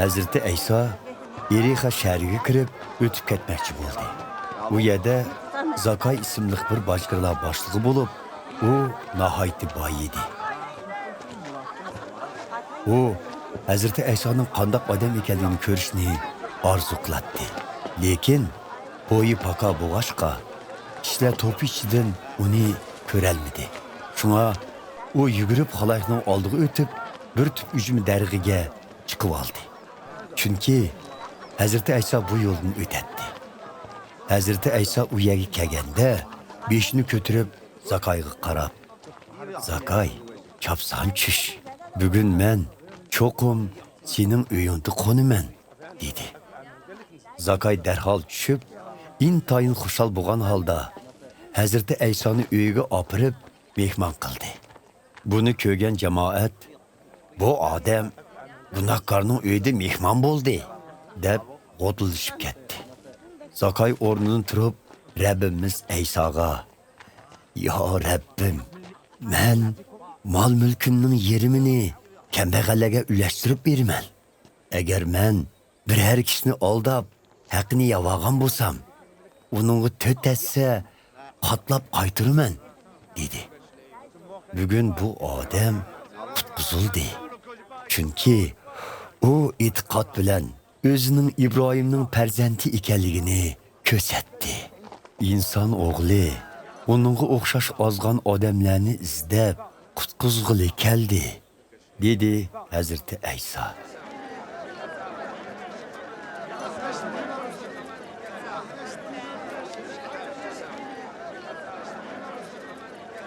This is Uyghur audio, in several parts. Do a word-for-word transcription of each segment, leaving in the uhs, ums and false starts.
ھەزرىتى ئەيسا ئېرىخا شەھىرىگە كىرىپ ئۆتۈپ كەتمەكچى بولدى. ئۇ يەردە زاكاي ئىسىملىق بىر باجكىرىلار باشلىقى بولۇپ، ئۇ ناھايىتى باي ئىدى. ئۇ ھەزرىتى ئەيسانىڭ قانداق ئادەم ئىكەنلىكىنى كۆرۈشنى ئارزۇ قىلاتتى. لېكىن بويى پاكا بولغاچقا، كىشىلەر توپى ئىچىدىن ئۇنى كۆرەلمىدى. شۇڭا ئۇ يۈگۈرۈپ خالايىقنىڭ ئالدىغا ئۆتۈپ، بىر تۈپ ئۈجمە دەرىخىگە چىقىۋالدى. چۈنكى ھەزرىتى ئەيسا بۇ يولدىن ئۆتەتتى. ھەزرىتى ئەيسا ئۇ يەرگە كەلگەندە، بېشىنى كۆتۈرۈپ زاكايغا قاراپ، «زاكاي، چاپسان چۈش. بۈگۈن مەن چوقۇم سېنىڭ ئۆيۈڭدە قونىمەن» دېدى. زاكاي دەرھال چۈشۈپ، ئىنتايىن خۇشال بولغان ھالدا ھەزرىتى ئەيسانى ئۆيىگە ئاپىرىپ مېھمان قىلدى. بۇنى كۆرگەن جامائەت، «بۇ ئادەم گۇناھكارنىڭ ئۆيىدە مېھمان بولدى» دەپ غودۇلدىشىپ كەتتى. زاكاي ئورنىدىن تۇرۇپ، رەببىمىز ئەيساغا، «يا رەببىم، مەن مال-مۈلكۈمنىڭ يېرىمىنى كەمبەغەللەرگە ئۈلەشتۈرۈپ بېرىمەن. ئەگەر مەن بىرەر كىشىنى ئالداپ، ھەققىنى يەۋالغان بولسام، ئۇنىڭغا تۆت ھەسسە قاتلاپ قايتۇرىمەن» دېدى. بۈگۈن بۇ ئادەم قۇتقۇزۇلدى. چۈنكى ئۇ ئېتىقاد بىلەن ئۆزىنىڭ ئىبراھىمنىڭ پەرزەنتى ئىكەنلىكىنى كۆرسەتتى. «ئىنسان ئوغلى ئۇنىڭغا ئوخشاش ئازغان ئادەملەرنى ئىزدەپ قۇتقۇزغىلى كەلدى» دېدى ھەزرىتى ئەيسا.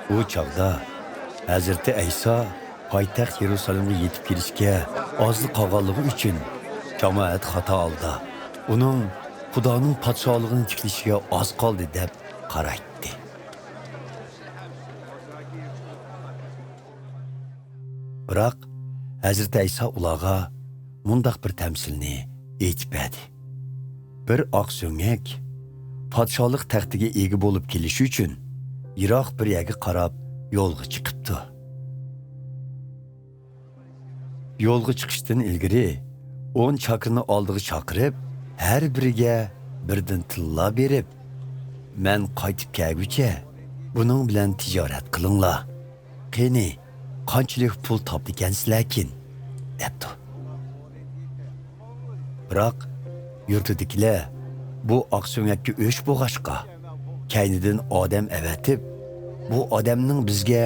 ئۇ چاغدا ھەزرىتى ئەيسا پايتەخت يېرۇسالېمغا يېتىپ كېلىشكە ئازلا قالغانلىقى ئۈچۈن، جامائەت خاتا ھالدا ئۇنىڭ خۇدانىڭ پادىشاھلىقىنى تىكلىشىگە ئاز قالدى دەپ قارايتتى. بىراق، ھەزرىتى ئەيسا ئۇلارغا مۇنداق بىر تەمسىلنى ئېيتىپ بەردى: بىر ئاق سۆڭەك پادىشاھلىق تەختىگە ئىگە بولۇپ كېلىش ئۈچۈن، يىراق بىر يەرگە قاراپ يولغا چىقىپتۇ. يولغا چىقىشتىن ئىلگىرى ئون چاكىرنى ئالدىغا چاقىرىپ، ھەر بىرىگە بىردىن تىللا بېرىپ، مەن قايتىپ كەلگۈچە بۇنىڭ بىلەن تىجارەت قىلىڭلار. قېنى، قانچىلىك پۇل تاپتىكەنسىلەركىن؟ دەپتۇ. بىراق، يۇرتىدىكىلەر بۇ ئاق سۆڭەككە ئۆچ بولغاچقا، كەينىدىن ئادەم ئەۋەتىپ، بۇ ئادەمنىڭ بىزگە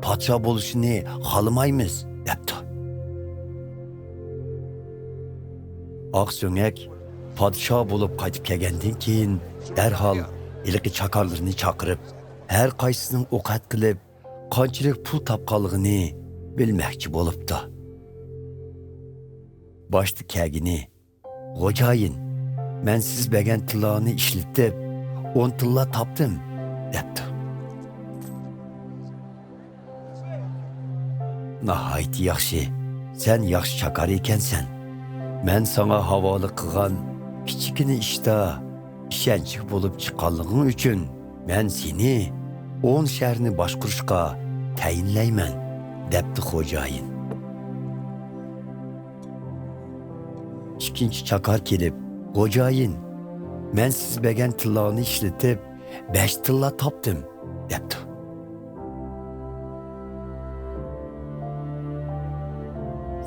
پادىشاھ بولۇشىنى خالىمايمىز، دەپتۇ. ئاق سۆڭەك پادىشاھ بولۇپ قايتىپ كەلگەندىن كېيىن، دەرھال ھېلىقى چاكارلىرىنى چاقىرىپ، ھەر قايسىسىنىڭ ئوقەت قىلىپ، قانچىلىك پۇل تاپقانلىقىنى بىلمەكچى بولۇپتۇ. باشتا كەلگىنى، «خوجايىن، مەن سىز بەرگەن تىللانى ئىشلىتىپ، ئون تىللا تاپتىم» دەپتۇ. «ناھايىتى ياخشى، سەن ياخشى چاكار ئىكەنسەن. مەن ساڭا ھاۋالە قىلغان كىچىككىنە ئىشتا ئىشەنچلىك بولۇپ چىققانلىقىڭ ئۈچۈن، مەن سېنى ئون شەھەرنى باشقۇرۇشقا تەيىنلەيمەن» دەپتۇ خوجايىن. ئىككىنچى چاكار كېلىپ، «خوجايىن، مەن سىز بەرگەن تىللانى ئىشلىتىپ، بەش تىللا تاپتىم» دەپتۇ.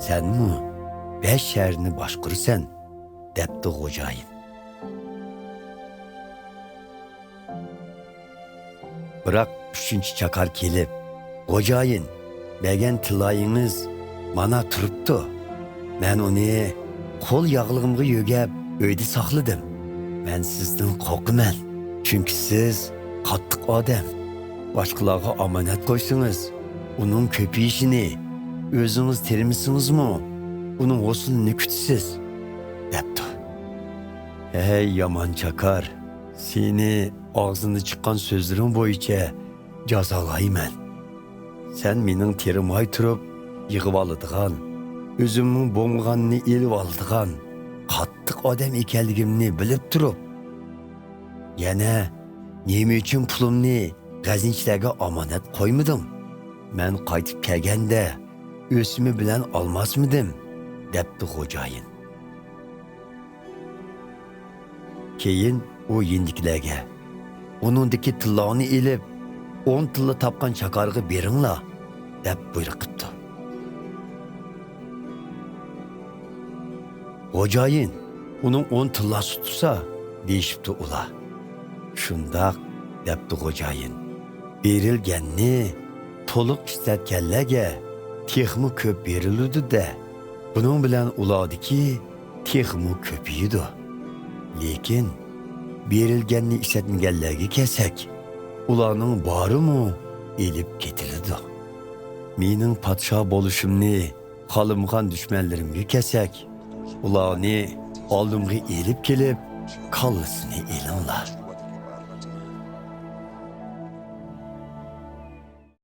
«سەنمۇ بەش شەھەرنى باشقۇرىسەن» دەپتۇ خوجايىن. بىراق ئۈچىنچى چاكار كېلىپ، «خوجايىن، بەرگەن تىللايىڭىز مانا تۇرۇپتۇ. مەن ئۇنى قول ياغلىقىمغا يۆگەپ ئۆيدە ساقلىدىم. مەن سىزدىن قورقىمەن، چۈنكى سىز قاتتىق ئادەم. باشقىلارغا ئامانەت قويسىڭىز، ئۇنىڭ كۆپىيىشىنى، ئۆزىڭىز تېرىمىسىڭىزمۇ، ئۇنىڭ ھوسۇلىنى كۈتىسىز» دەپتۇ. «ھەي يامان چاكار، سېنى ئاغزىڭدىن چىققان سۆزلىرىڭ بويىچە جازالايمەن. سەن مېنىڭ تېرىماي تۇرۇپ يىغىۋالىدىغان، ئۆزۈمنىڭ بولمىغاننى ئېلىۋالىدىغان قاتتىق ئادەم ئىكەنلىكىمنى بىلىپ تۇرۇپ، يەنە نېمە ئۈچۈن پۇلۇمنى غەزىنىچىلەرگە ئامانەت قويمىدىڭ؟ مەن قايتىپ كەلگەندە ئۆسۈمى بىلەن ئالماسمىدىم؟» دەپتۇ خوجايىن. كېيىن ئۇ يېنىدىكىلەرگە، ئۇنىڭدىكى تىللانى ئېلىپ، ئون تىللا تاپقان چاكارغا بېرىڭلار، دەپ بۇيرۇق قىپتۇ. خوجايىن، ئۇنىڭ ئون تىللاسى تۇرسا، دېيىشىپتۇ ئۇلار. شۇنداق، دەپتۇ خوجايىن. بېرىلگەننى تولۇق ئىشلەتكەنلەرگە تېخىمۇ كۆپ بېرىلىدۇ-دە، بۇنىڭ بىلەن ئۇلاردىكى تېخىمۇ كۆپىيىدۇ. لېكىن بېرىلگەننى ئىشلەتمىگەنلەرگە كەلسەك، ئۇلارنىڭ بارىمۇ ئېلىپ كېتىلىدۇ. مېنىڭ پادىشاھ بولۇشۇمنى خالىمىغان دۈشمەنلىرىمگە كەلسەك، ئۇلارنى ئالدىمغا ئېلىپ كېلىپ، كاللىسىنى ئېلىڭلار.